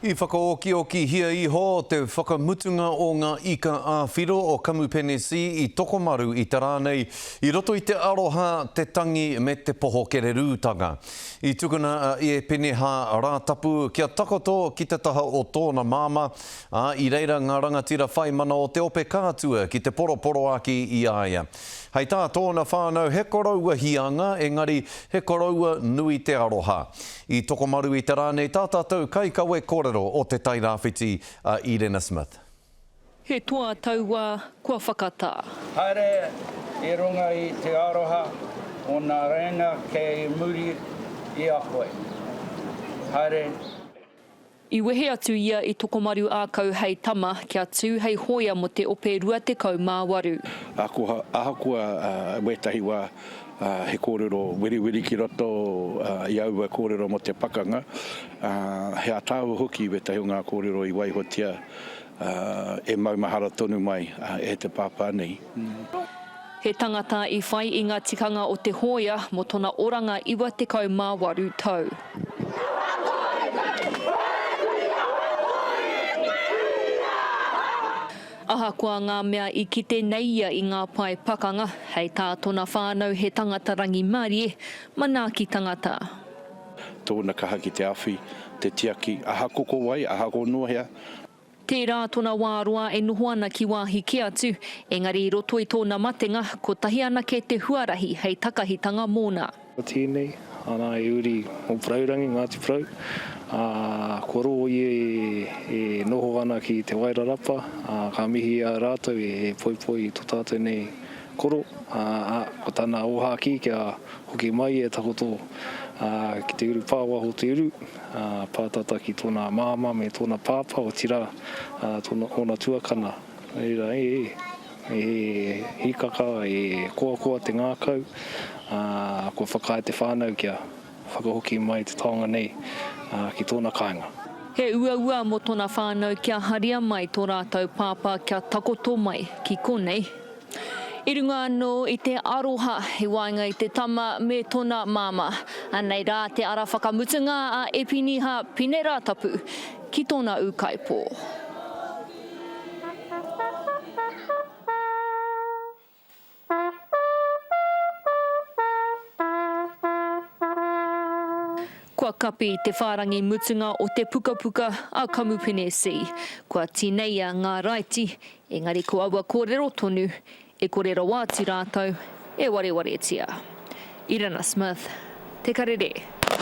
I whakaokiokihia iho te whakamutunga o ngā ika ā-whiro o Kamupene C i Tokomaru i te rā nei, i roto i te aroha, te tangi me te poho kererūtanga. I tukuna a Ēpeneha Rātapu kia takoto ki te taha o tōna māmā, ā, i reira ngā rangatira whai mana o te ope kātua ki te poroporoaki i a ia. Hei tā tōna whānau he koroua hianga engari he koroua nui te aroha. I tokomaru i te rā nei tā tātou kaikawe kōrero o Te Tairāwhiti a Irena Smith. He toa tauā kua whakatā. Haere i runga i te aroha o nga reinga kei muri i a koe. Haere. I wehe atu ia i Tokomaru Ākau hei tama, kia tū hei hōia mō te Ope 28. Ahakoa wētahi wā he kōrero weriweri ki roto i aua kōrero mō te pakanga, he ātaahua hoki wētahi o ngā kōrero i waihotia e maumahara tonu mai e te pāpā nei. He tangata i whai i nga tikanga o te hoia mo tona oranga 98 tau. Ahakoa ngā mea i kite nei ia i ngā pae pakanga, hei tā tona whānau he tangata rangimārie, manaaki tangata. Tōna kaha ki te awhi, te tiaki, ahako ko wai, ahako nō hea. Tērā tōna wā roa e noho ana ki wāhi kē atu, engari i roto i tōna matenga, kotahi anake te huarahi hei takahitanga mōna. Ko tēnei, ana e uri o Porourangi, Ngāti Porou, ā, kua roa ia e noho ana ki Te Wairarapa, ā, ka mihi i a rātou e poipoi i tō tātou nei koro, ā, ko tana ōhākī kia hoki mai e takoto ki te urupā waho o te uru, ā, pātata ki tōna māmā me tōna pāpā, otirā, tōna, ōna tuakana. Nō reira, e, e hīkaka, e koakoa te ngākau, ā, kua whakaae te whānau kia whakahoki mai te taonga nei, ā, ki tōna kāinga. He uaua mō tōna whānau kia haria mai tō rātou pāpā kia takoto mai ki konei. I runga anō i te aroha i waenga i te tama me tona māmā. Anei rā te ara whakamutunga a Epiniha Pine Rātapu ki tōna ūkaipō. Kua kapi te whārangi mutunga o te pukapuka a Kamupene C. Kua tineia ngā raiti, engari ko aua kōrero tonu, e kore rawa atu rātou e warewaretia. Irina Smith, Te Karere.